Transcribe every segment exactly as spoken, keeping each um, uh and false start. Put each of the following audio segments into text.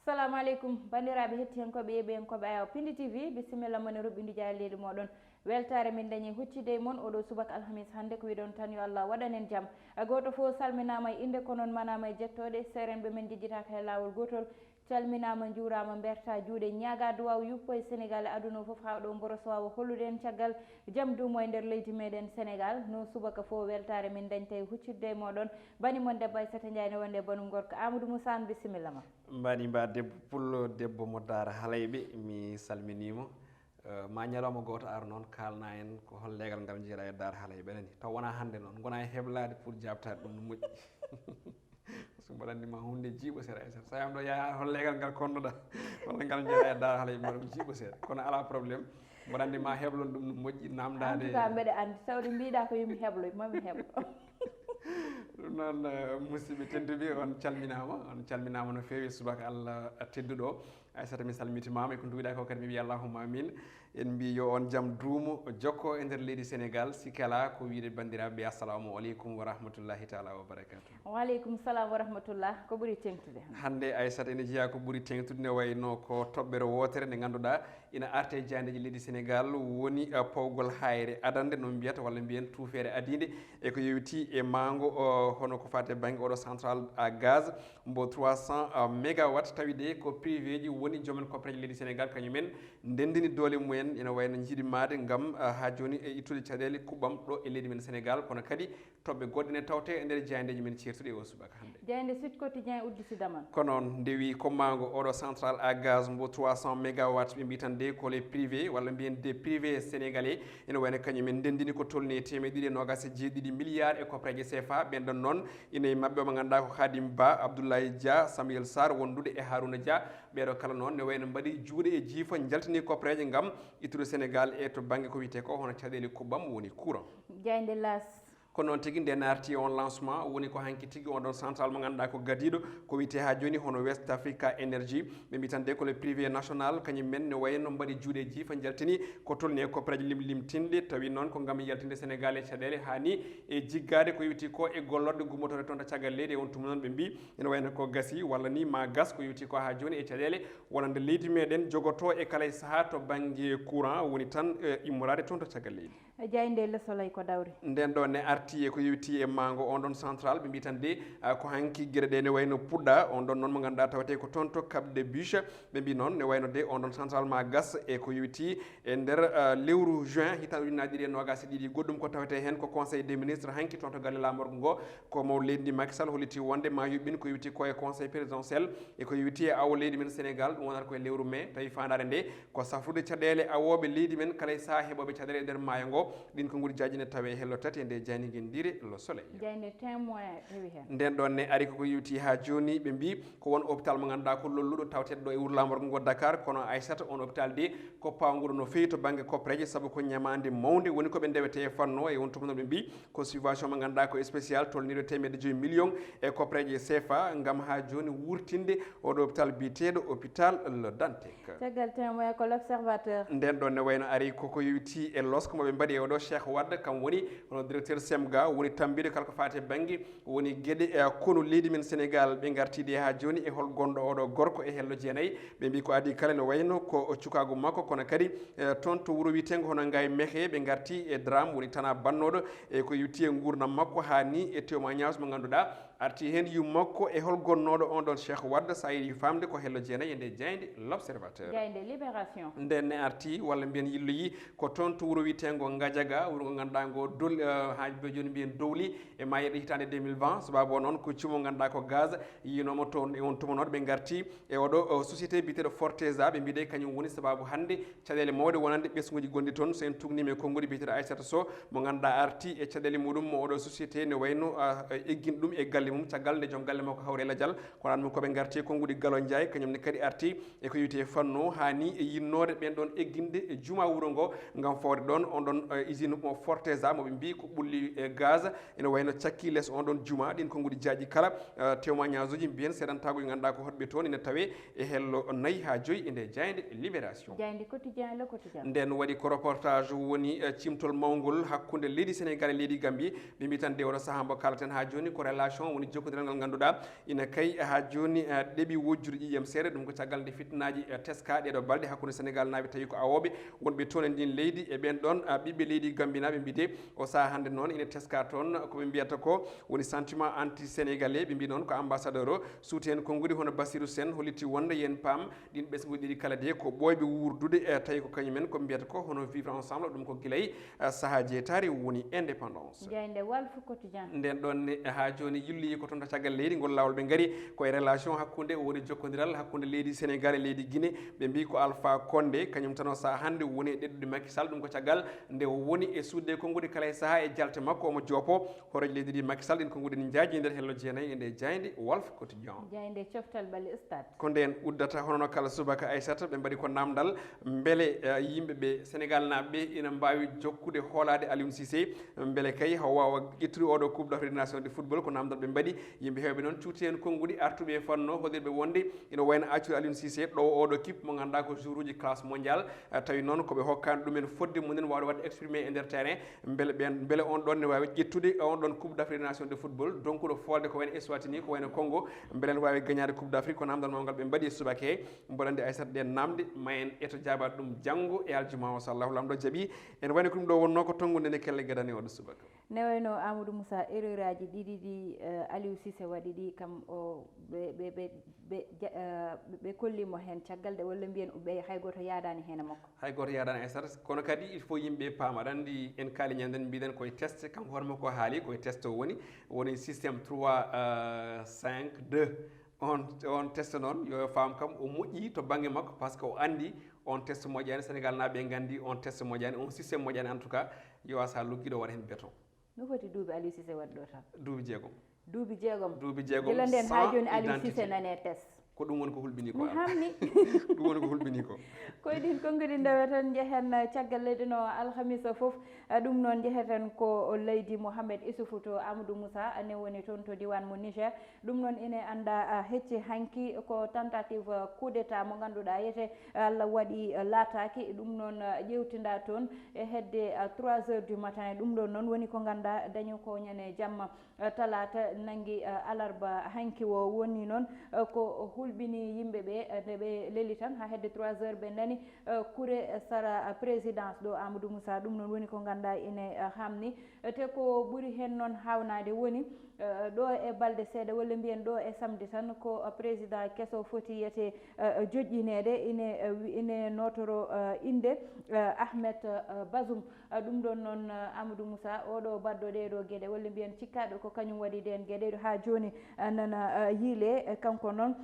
Assalamu aleykum, banndiraaɓe hettiyankooɓe, yeeɓiyankooɓe Ayaw Pindi T V, bisimilla mon e roɓɓindu jaalleeɗi mooɗon. Weltaare min dañi huccide e mon oɗo subaka alhamis hannde, ko wiɗon tan yo Allah waɗan en jam. A gooto fof salminaama e innde, ko noon manaama e jettooɗe, seerenɓe men njejjitaaka e laawol gootol. Calminaama, njuuraama, mbertaa juuɗe, ñaagaa duwaaw yuppo e Senegaal e aduna o fof, haa ɗo mboro so waawa hollude en caggal jam duumo e nder leydi meɗen Senegaal. No subaka fof weltaare min dañta e huccitde e mooɗon. Bani mon debbo Aissata Ndiaye ne wonde banu gorko Amadou Moussa, bisimilla ma. Mbani mba debbo pullo, debbo mo Daara Halayɓe, mi salminiima. Eh, ma ñalawma gooto ar noon kaalna en ko hol leegal ngal njeeɗa e Daara Halayɓe nani. Taw wonaa hannde noon, ngona e heblaade pour jaabtaade ɗum no moƴƴi. Par ce que mboɗo anndi ma huunde jiiɓo seeɗa Aissata. So yam ɗo yaha hol leegal ngal konnoɗa, walla ngal njeeɗa e Daara Halayɓe ma ɗum jiiɓo seeɗa. Kono alaa problème. Mboɗo anndi ma heblon ɗum no moƴƴi, namdaade. En tout cas, mbeɗa anndi, tawde mbiɗa ko yo mi heblo, mami heblo. Ɗum noon, eh, musidɓe tedduɓe, on calminaama, on calminaama no feewi subaka Allah tedduɗo. Aissata, mi salmitimaama e ko nduwiɗa ko kadi, mi wiya allahumma amin. En mbi yo on jam duumo, jokko e nder leydi Senegaal. Sikki alaa ko wiide banndiraaɓe, assalamu aleykum wa rahmatullahi taala wa barakatuh. Wa aleykum salam wa rahmatullah. Ko ɓuri teŋtude? Hannde Aissata ene jeyaa ko ɓuri teŋtude, ne wayno ko toɓɓere wootere nde ngannduɗaa ina arte e jaayndeeji leydi Senegaal, woni, eh, pawgol haayre adannde, no mbiyata, walla mbiyen tuufeere adiinde, e ko yowiti e maango, o, hono ko faati e bannge oɗo central à gaz mbo trois cents, eh, mégawatts, tawi de ko privé ji woni joomen koppareeje leydi Senegaal, kañumen ndenndini doole mumen, ina wayno njiɗi maade ngam, eh, haa jooni e ittude caɗeele kuɓɓam ɗo e leydi men Senegaal, kono kadi toɓɓe goɗɗe ne tawte e nder jaayndeeji men ceertuɗi e o subaka hannde. Jaaynde Sud Quotidien udditi damal. Ko noon, ndewi ko maango oɗo central à gaz mbo trois cents mégawatts, ɓe mbi tan de ko les privés, walla mbiyen des privés sénégalais, ene wayno kañum en ndenndini ko tolni e teemeɗe ɗiɗi e noogas e jeeɗiɗi milliards e koppareeje C F A. Ɓen ɗon noon, ina e maɓɓe o mo ngannduɗaa ko Khadim Ba, Abdoulaye Dia, Samuel Sarr, wondude e Harouna Dia. Ɓeeɗo kala noon ne wayno mbaɗi juuɗe e jiifa, njaltini koppareeje ngam ittude Senegaal e to bannge ko wiyetee ko hono caɗeele kuɓɓam woni courant. Jaaynde L'As. Ko noon tigi, nden arti on lancement, woni ko hanki tigi on ɗon central mo ngannduɗaa ko gadiiɗo, ko wiyetee haa jooni hono West Africa Energy. Ɓe mbi tan de ko le privé national, kañum men ne wayno mbaɗi juuɗe jiifa, njaltini ko tolni e koppareeje limlimtinɗe, tawi noon ko ngam yaltinde Senegaal e caɗeele haa ni e jiggaade ko yowiti ko e gollorɗe gummotooɗe toon to caggal leydi. E on tuma noon ɓe mbi ene wayno ko gasi, walla ni ma gas, ko yowiti ko haa jooni e caɗeele wonande leydi meɗen jogotoo e kala e sahaa to bannge courant, woni tan, eh, immoraade toon to caggal leydi. Jaaynde Le Soleil ko dawri. Nden ɗo ne arti e ko yowiti e maango on ɗon central, ɓe mbi tan de, ah, ko hanki geɗe ɗe ne wayno puɗɗa, on ɗon noon mo ngannduɗaa tawetee ko toon to Cap de Biche. Ɓe mbi noon ne wayno de on ɗon central ma gas e ko yowiti e nder, ah, lewru juin hitaande ujunnaje ɗiɗi e noogas e ɗiɗi. Goɗɗum ko tawetee heen ko Conseil des ministres hanki toon to galle laamorgo ngo, ko mawɗo leydi ndi Macky Sall holliti wonde ma yuɓɓin ko yowiti ko e Conseil présidentiel e ko yowiti e awo leydi men Senegaal, ɗum wonata ko e lewru mai, tawi faandaare nde ko safrude caɗeele awooɓe leydi men kala e sahaa heɓooɓe caɗeele e nder maayo ngo. Ɗin konguɗi jaaji ne tawe e hello tati e nde jaaynde ngendiire Le Soleil. Jaaynde Témoin rewi heen. Nden ɗon ne ari koko yewti haa jooni, ɓe mbi ko won hôpital mo ngannduɗaa ko lolluɗo tawteɗo ɗo e wuro laamorgo ngo Dakar, kono Aissata on hôpital de ko pawnguɗo no feewi to bannge koppareeje, sabu ko ñamaande mawnde woni ko ɓe ndewete e fannu o. E on tuma noon ɓe mbi ko subvention mo ngannduɗaa ko spécial tolniiɗo teemedde joyi million e koppareeje C F A ngam haa jooni wurtinde oɗo hôpital biyeteeɗo hôpital Le Dantec. Caggal Témoin ko L'Observateur. Nden ɗon ne wayno ari koko yowiti e losko mo ɓe mbaɗi e oɗo Cheikh Wade, kam woni hono directeur semga, woni tambiɗo kala ko faati e bannge woni geɗe, eh, konu leydi men Senegaal. Ɓe ngarti de haa jooni e hol gonɗo oɗo gorko e hello jeenayi. Ɓe mbi ko adii kala ne wayno ko cukaagu makko, kono kadi, eh, toon to wuro wiyeteengo hono Ngaye Mékhé, ɓe ngarti e drame woni tana bannooɗo e ko yowiti e nguurndam makko haa ni e témoignage mo ngannduɗaa arti heen yumma ko e hol gonnooɗo on ɗon Cheikh Wade, so a yiɗi faamde ko hello jeenayi e nde jaaynde L'Observateur. Jaaynde Libération. Nden ne arti, walla mbiyen yilloyi, ko toon to wuro wiyeteengo Ngadiaga, wuro ngo ngannduɗaa ngo dol, eh, haa be jooni mbiyen dowli, e maayirɗe hitaande deux mille vingt, sababu o noon ko cumo ngannduɗaa ko gaz, yiyinooma toon e on tuma noon ɓe ngarti e oɗo, o, société biyeteeɗo Forteza, ɓe mbiɗe kañum woni sababu hannde caɗeele mawɗe wonande ɓesnguuji gonɗi toon. So en tuugniima e konnguɗi biyeteeɗo Aissata Sow, mo ngannduɗaa arti e caɗeele muɗum mo oɗo société ne wayno, ah, eggin ɗum e galle mum, caggal nde joom galle makko hawri e lajal. Kono an mum ko ɓe ngarti e konnguɗi Galo Ndiaye, kañum ne kadi arti e ko yowiti e fannu o, haa ni e yinnoode ɓeen ɗoon egginde e juma wuro ngo ngam fawde ɗoon on ɗoon, eh, usine mo Forteza mo ɓe mbi ko ɓulli e gaz, ene wayno cakki les on ɗoon juma. Ɗin konnguɗi jaaji kala, eh, témoignage uji mbiyen seedantaagu ngannduɗaa ko hoɗɓe toon ene tawe e hello nayi haa joyi e nde jaaynde Libération. Jaaynde Quotidien, Le Quotidien. Nden waɗi ko reportage woni, eh, cimtol mawngol hakkunde leydi Senegaal e leydi Gambie. Ɓe mbi tan de oɗo sahaa mbo kalaten haa jooni ko relation Woni jokkondiral ngal ngannduɗaa ina kay haa jooni, eh, ɗeɓi wojjude ƴiiƴam seeɗa. Ɗum ko caggal nde fitinaaji, eh, teska ɗeeɗo balɗe hakkunde Senegal naaɓe, tawi ko awooɓe wonɓe toon e ndin leydi e ɓeen ɗoon, eh, ɓiɓɓe leydi gambinaaɓe mbiyde o sahaa hannde noon ina teska toon. Ko ɓe mbiyata ko woni sentiment anti-sénégalais. Ɓe mbi noon ko ambassadeur o suuti heen konnguɗi hono Bassirou Sène holliti wonde yen paam ɗin ɓesnguuji ɗiɗi kala de ko ɓooyɓe wuurdude, eh, tawi ko kañumen ko mbiyata ko hono vivre ensemble, ɗum ko gilay, eh, sahaa jeetaari woni indépendance. Jaaynde Walf Quotidien. Nden ɗon ne, eh, haa jooni yilloyi ko toon to caggal leydi, ngol laawol ɓe ngari ko e relation hakkunde, woni jokkondiral hakkunde leydi Sénégal e leydi Guinée. Ɓe mbi ko Alpha Condé, kañum tan o sahaa hannde woni e ɗeɗɗude Macky Sall, ɗum ko caggal nde o woni e suuɗde konnguɗi kala e sahaa e jalte makko, omo joopo hooreejo leydi ndi Macky Sall. Ɗin konnguɗi ne njaaji e nder hello jeenayi e nde jaaynde Walf Quotidien. Jaaynde coftal ɓalli stade. Ko ndeen uddata hono no kala subaka Aissata, ɓe mbaɗi ko namdal mbele, eh, yimɓe ɓe Senegal naaɓe ɓe ina mbaawi jokkude hoolaade Aliou Cissé, mbele kay o waawa ƴettude oɗo Coupe d'Afrique des Nations de football, ko namdal ɓe mbaɗi. Yimɓe heewɓe noon cuuti heen konnguɗi artuɓe e fanno hollirɓe wonde ina wayno accude Aliou Cissé ɗowo oɗo kip mo ngannduɗaa ko joueuruji classe mondial, eh, tawi noon ko ɓe hokkaani ɗumen fodde mumen waawde waɗde exprimé e nder terrain. Mbele ɓeen, mbele on ɗon ne waawi ƴettude on ɗon Coupe d'Afrique des Nations de football, donkuɗo foolde ko wayno Eswatini, ko wayno Congo, mbele ne waawi gañaade Coupe d'Afrique, ko namdal mawngal ɓe mbaɗi e subaka he. Mboɗo anndi Aissata ɗen namde, ma en eto jaabaade ɗum janngo e aljuma o, so Allahu Laamɗo jaɓi. Ene wayno ko ɗum ɗo wonnoo ko tonngude nde kelle gadane oɗo subaka. Ne wayno Amadou Moussa, erreur aji ɗiɗi ɗi, eh, Aliou Cissé waɗi ɗi, kam o, ɓe, ɓe, ɓe, ɓe ja-, eh, ɓe kolli mo heen caggal de, walla mbiyen ɓe hay gooto yaadaani heen e makko? Hay gooto yaadaani Aissata, kono kadi il faut yimɓe paama. Aɗa anndi en kaali ñande mbiɗen koye test, kanko hoore makko haali koye test o woni, woni système trois, euh, cinq, deux. On, on test noon, yo faam kam o moƴƴi to bannge makko, par ce que o anndi on test moƴƴaani, Senegal naaɓe nganndi on test moƴƴaani, on système moƴƴaani, en tout cas, yo a sa luggiɗo waɗa heen béton. No foti duuɓi Aliou Cissé waɗi ɗo tan? Duuɓi jeegom. Duuɓi jeegom. Duuɓi jeegom. Gila nden haa jooni Aliou Cissé nane test. Ko ɗum woni ko hulɓini ko. Mi hamni. Ɗum woni ko hulɓini ko. Ko e ɗin konnguɗi ndewe tan njehen caggal leydi no alhamisa fof. Eh, ɗum noon njeheten ko leydi Mohamed Issoufou to Amadou Moussa, ne woni toon to diwan mo Niger. Ɗum noon ine annda, ah, hecci hanki ko tentative, ah, coup d'état mo ngannduɗaa yete, ah, Allah waɗi, ah, laataaki. Ɗum noon, ah, ƴeewtinda toon e hedde, ah, trois heures du matin. Ɗum ɗoon noon woni ko ngannda dañi ko ñande jamma, ah, talaata nanngi, ah, alarba hanki o. Woni noon, ah, ko hulɓini yimɓe ɓe, ah, nde ɓe leli tan haa hedde trois heures ɓe nani, ah, kure sara, ah, présidence ɗo Amadou Moussa. Ɗum noon woni ko ngannda ine, ah, hamni. Te ko ɓuri heen noon haawnaade woni, eh, ɗo e balɗe seeɗa, walla mbiyen ɗo e samedi tan, ko président keso foti yete, eh, joƴƴineede, ine, eh, wi-, ine nootoro, eh, innde, eh, Ahmed, eh, Bazoum. Eh, ɗum ɗoon noon, eh, Amadou Moussa, oɗo baɗɗo ɗee ɗo geɗe, walla mbiyen cikkaaɗo ko kañum waɗi ɗeen geɗe, haa jooni, eh, nana, eh, yiile, eh, kanko noon.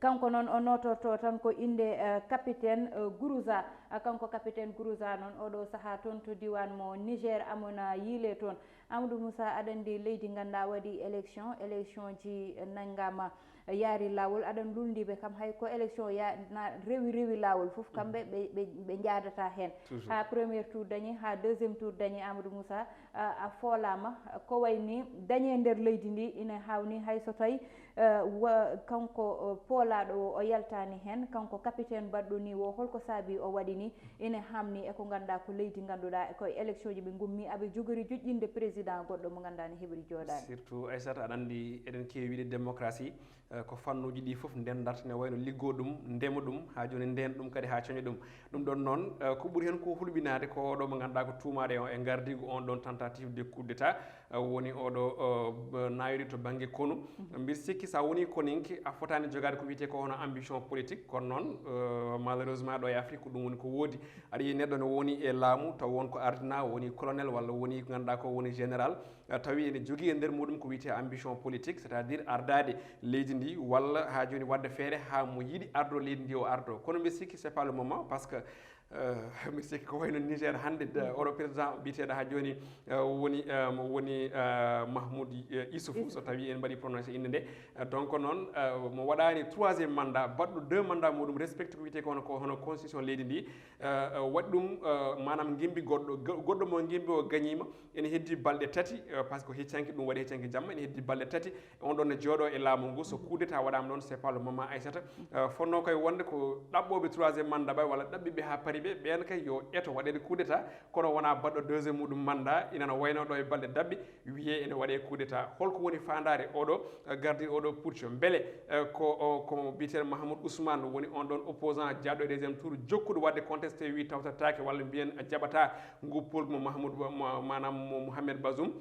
Kanko noon o nootorto tan ko innde, eh, capitaine, eh, Gourouza. Ah, kanko capitaine Gourouza noon, oɗo sahaa toon to diwan mo Niger, amona yiile toon. Amadou Moussa, aɗa anndi leydi ngannduɗaa waɗi élection, élection ji nanngama, eh, yaari laawol. Aɗa anndi lulndiiɓe kam, hay ko élection ya-, na rewi, rewi laawol fof, kamɓe ɓe, ɓe, ɓe njaadata heen. Toujours. Haa premier tour dañi, haa deuxième tour dañi, Amadou Moussa, a, a foolaama, ko wayi ni dañi e nder leydi ndi ina haawni, hay so tawi, eh, wa-, kanko, eh, poolaaɗo o, o yaltaani heen, kanko capitaine baɗɗo ni o, holko saabi o waɗi ni? Ina haamni e ko ngannduɗaa ko leydi ngannduɗaa ko e élection ji ɓe ngummi, aɓe jogori joƴƴinde président goɗɗo mo ngannduɗaa ne heɓori jooɗaade. Surtout, Aissata, aɗa anndi eɗen keewi wiide démocratie, eh, ko fannuuji ɗi fof ndenndat, ne wayno liggo ɗum, ndema ɗum, haa jooni ndeen ɗum kadi haa coña ɗum. Ɗum ɗoon noon, eh, ko ɓuri heen ko hulɓinaade ko oɗo mo ngannduɗaa ko tuumaaɗo e, e ngardiigu on ɗoon tentative de coup d'état, eh, woni oɗo, eh, naayori to bannge konu. Mhm. Mbiɗa sikki so a woni koninke, a fotaani jogaade ko wiyetee ko hono ambition politique, kono noon, eh, malheureusement ɗo e Afrique ko ɗum woni ko woodi. Aɗa yiyi neɗɗo ne woni e laamu, taw won ko ardina, woni colonel walla woni ko ngannduɗaa ko woni général, eh, tawi ene jogii e nder muɗum ko wiyetee ambition politique, c'est-à-dire ardaade leydi ndi walla haa jooni waɗde feere haa mo yiɗi ardo leydi ndi o ardo. Kono mbiɗa sikki c'est pas le moment, parce que, eh, mbiɗa sikki ko wayno Niger hannde, de, oɗo président biyeteeɗo haa jooni, eh, woni, eh, mo woni, eh, Mahmoud, eh, Issoufou, so tawi en mbaɗi prononcé innde nde. Eh, donc noon, eh, mo waɗaani troisième mandat, baɗɗo deux mandat muɗum respecté ko wiyetee ko hono, ko hono constitution leydi ndi. Eh, eh, waɗi ɗum, eh, maanaam ngimbi goɗɗo, go-, goɗɗo mo ngimbi o gañiima, ene heddi balɗe tati, eh, parce que ko heccanki, ɗum waɗi heccanki jamma, ene heddi balɗe tati, on ɗon ne jooɗo e laamu ngu, so coup d'état waɗaama ɗon, c'est pas le moment, Aissata. Eh, fonnoo koye wonde ko ɗaɓɓooɓe troisième mandat ɓe, walla ɗaɓɓiiɓe haa paari ɓe ɓeen kay yo eto waɗeede coup d'état, kono wonaa baɗɗo deuxième muɗum mandat, ina no waynoo ɗo e balɗe daɓɓe, wiyee ene waɗee coup d'état. Holko woni faandaare oɗo, eh, gardi oɗo putsch? Mbele, eh, ko, o, ko biyeteeɗo Mahamoud Ousmane woni on ɗon opposant jaaɗo e deuxième tour, jokkuɗo waɗde contesté, wi tawtataake walla mbiyen jaɓataa ngu pool mo Mahamoud, mo, maanaam mo Mohamed Bazoum?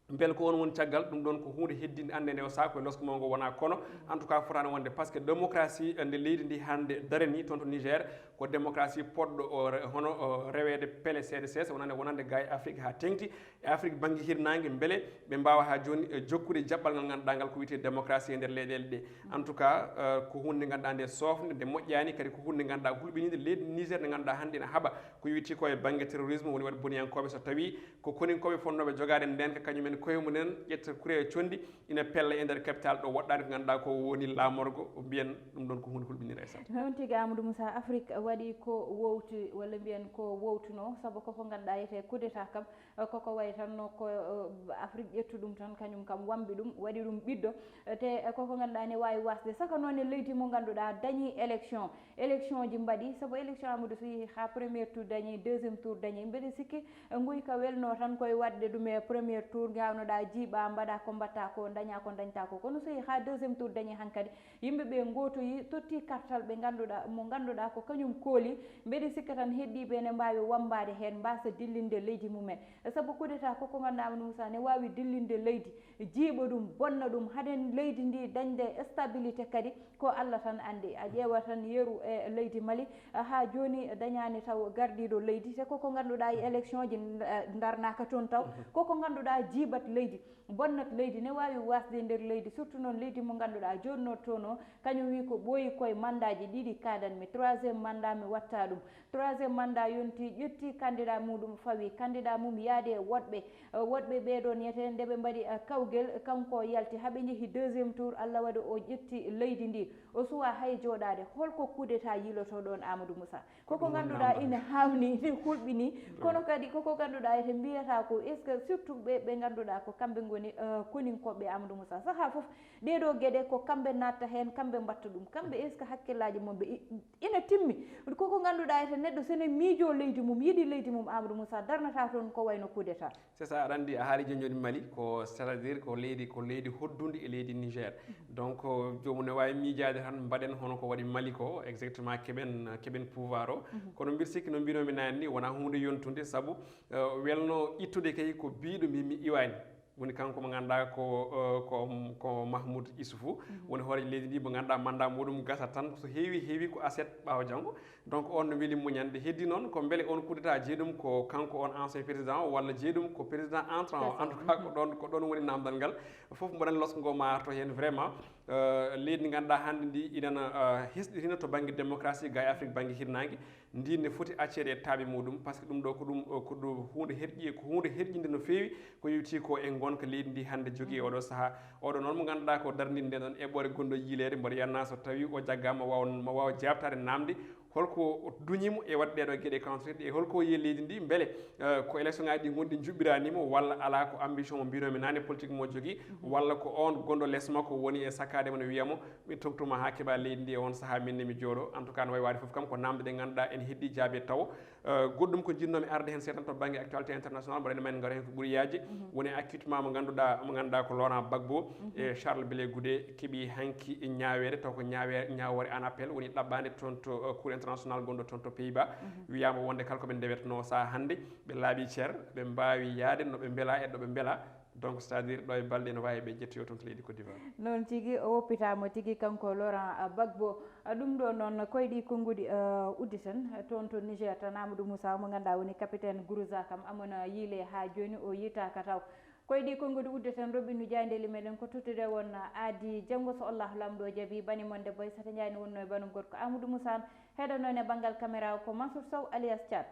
Mbele ko on woni caggal ɗum ɗon? Ko huunde heddinde annde nde o saha koye losko mo ngo wona, kono en tout cas fotaani wonde, par ce que démocratie, eh, nde leydi ndi hannde darani toon to Niger, ko démocratie poɗɗo o re-, hono o reweede pele seeɗa seeɗa, wonande, wonande ga e Afrique haa teŋti. E Afrique bannge hirnaange, mbele ɓe mbaawa haa jooni, eh, jokkude jaɓɓal ngal ngannduɗaa ngal ko wiyetee démocratie e nder leyɗeele ɗe. En tout cas, eh, ko huunde nde ngannduɗaa nde soofnde, nde moƴƴaani, kadi ko huunde nde ngannduɗaa hulɓiniinde leydi Niger nde ngannduɗaa hannde ina haɓa ko yowiti ko e bannge terrorisme, woni waɗde boniyankooɓe so tawii ko koninkooɓe fotnooɓe jogaade ndeenka kañumen koye mumen, ƴetta kure e conndi, ina pella e nder capital ɗo woɗɗaani ko ngannduɗaa ko woni laamorgo, mbiyen ɗum ɗon ko huunde hulɓinire e saɗa. Noon tigi, Amadou Moussa, Afrique waɗi ko wowti, walla mbiyen ko wowtuno, sabu koko ngannduɗaa wiyetee coup d'état kam, eh, koko wayi tan no ko, eh, Afrique ƴettu ɗum tan, kañum kam wambi ɗum, waɗi ɗum ɓiɗɗo, eh, te, eh, koko ngannduɗaa ne waawi wasde. Saka noon e leydi mo ngannduɗaa dañi élection, élection ji mbaɗi, sabu élection Amadou so yehi haa premier tour dañi, deuxième tour dañi, mbeɗa sikki, eh, nguyka welno tan koye waɗde ɗum e premier tour, ngawnoɗaa jiiɓa, mbaɗa ko mbaɗta ko, daña ko dañta ko. Kono so yehi haa deuxième tour dañi hankadi, yimɓe ɓe ngootoyi, totti kartal ɓe ngannduɗaa, mo ngannduɗaa ko kañum kooli. Mbeɗa sikka tan heddiiɓe ne mbaawi wambaade heen, mbaasa dillinde leydi mumen. Sabu coup d'état koko ngannduɗaa Amadou Moussa ne waawi dillinde leydi, jiiɓa ɗum, bonna ɗum, haden leydi ndi dañde stabilité kadi ko Allah tan anndi. A ƴeewa tan yeru e leydi Mali, haa jooni dañaani taw gardiiɗo leydi, te koko ngannduɗaa e élection ji, eh, ndarnaaka toon taw. Koko ngannduɗaa jiiɓat leydi, bonnat leydi, ne waawi wasde e nder leydi, surtout noon leydi mo ngannduɗaa jooɗnoo toon o, kañum wi ko ɓooyi koye mandaaji ɗiɗi kaadan mi, troisième mandat mi watta ɗum. Troisième mandat yonti, ƴetti candidat muɗum, fawi candidat mum yaade e woɗɓe. Eh, woɗɓe ɓee ɗoon yete nde ɓe mbaɗi, eh, kawgel, kanko yalti haa ɓe njehi deuxième tour, Allah waɗi o ƴetti leydi ndi. O suwa hay jooɗaade. Holko coup d'état yiloto ɗoon, Amadou Moussa? Koko ngannduɗaa ina haawni, ina hulɓini, kono kadi koko ngannduɗaa ete mbiyata ko, est-ce que surtout ɓe, ɓe ngannduɗaa ko kamɓe ngoni, eh, koninkooɓe Amadou Moussa? Sahaa fof, ɗee ɗoo geɗe ko kamɓe natta heen, kamɓe mbatta ɗum. Kamɓe, est-ce que hakkillaaji mum ɓe i-, ina timmi? Koko ngannduɗaa ete neɗɗo so ne miijoo leydi mum, yiɗi leydi mum, Amadou Moussa darnata toon ko wayno coup d'état. C'est ça, aɗa anndi a haali jooni jooni Mali, ko, c'est-à-dire ko leydi, ko leydi hoddundi e leydi Niger. Donc, joomum ne waawi miijaade tan, mbaɗen hono ko waɗi Mali ko, exactement, keɓen, keɓen pouvoir o. Kono mbiɗa sikki no mbinomi naane ni, wonaa huunde yontunde, sabu, eh, welno ittude kay ko biiɗo mi, mi iwaani. Woni kanko mo ngannduɗaa ko, eh, ko, ko Mahmoud Issoufou, woni hooreejo leydi ndi mo ngannduɗaa mandat muɗum gasa tan, so heewi, heewi ko aset ɓaawo janngo. Donc, on no weli muñande. Heddi noon ko mbele on coup d'état jeyi ɗum ko kanko on ancien président o, walla jeyi ɗum ko président entrant o? En tout cas, ko ɗon, ko ɗon woni namdal ngal. Fof mboɗen losko ngo ma arto heen vraiment. Euh, leydi ndi ngannduɗaa hannde ndi inana, euh, hesɗitina to bannge démocratie ga e Afrique bannge hirnaange. Ndi ne foti acceede e taaɓe muɗum, par ce que ɗum ɗo ko ɗum, ko ɗum huunde herƴi, ko huunde herƴinde no feewi. Ko yowti ko e ngonka leydi ndi hannde jogii oɗo sahaa. Oɗo noon mo ngannduɗaa ko darninde ɗon eɓɓoore gonɗo yiileede, mboɗo yannaa so tawi o jaggaama, ma waaw, ma waaw jaabtaade namde holko duñi mo e waɗde ɗeɗo geɗe kansuɗe, e holko yiye leydi ndi, mbele, eh, ko élection ngaji ɗi ngonɗi njuɓɓirani mo, walla alaa, ko ambition mo mbinomi naane politique mo jogii, walla ko on gonɗo les makko woni e sakkaade mo, ne wiya mo, "Mi toŋtuma haa keɓa leydi ndi e on sahaa, min ne mi jooɗo." En tout cas, no wayi waade fof kam ko namde ɗe ngannduɗaa en heddii jaabe taw. Eh, goɗɗum ko jinnoomi arde heen seeɗa to bannge actualité international, mboɗo ene men ngara heen ko ɓuri yaaji. Woni acquittement mo ngannduɗaa, mo ngannduɗaa ko Laurent Gbagbo e Charles Blé Goudé keɓi hanki ñaaweede, taw ko ñaawe-, ñaawoore en appel woni ɗaɓɓaande toon to, eh, Cour international gonɗo toon to Pays-Bas. Wiyaama wonde kala ko ɓe ndewetnoo sahaa hannde, ɓe laaɓi cer, ɓe mbaawi yahde no ɓe mbela e ɗo ɓe mbela. Donc, c'est-à-dire, ɗo e balɗe ene waawi ɓe ƴettoyoo toon to leydi Côte d'Ivoire. Noon tigi, o woppitaama tigi, kanko Laurent Gbagbo. Ah, ɗum ɗo noon, koye ɗi konnguɗi, ah, udditen, ah, toon to Niger, tan Amadou Moussa, mo ngannduɗaa woni capitaine Gourouza kam, amana yiile haa jooni, o yiytaaka taw. Koye ɗi konnguɗi udditen, roɓɓindu jaayndeeli meɗen ko tottude won, ah, aadi janngo, so Allah Laamɗo jaɓi, bani mon debbo Aissata Ndiaye ne wonnoo e banu gorko Amadou Moussa, heɗanoo e banngal caméra o ko Mansour Sow alias Thiat.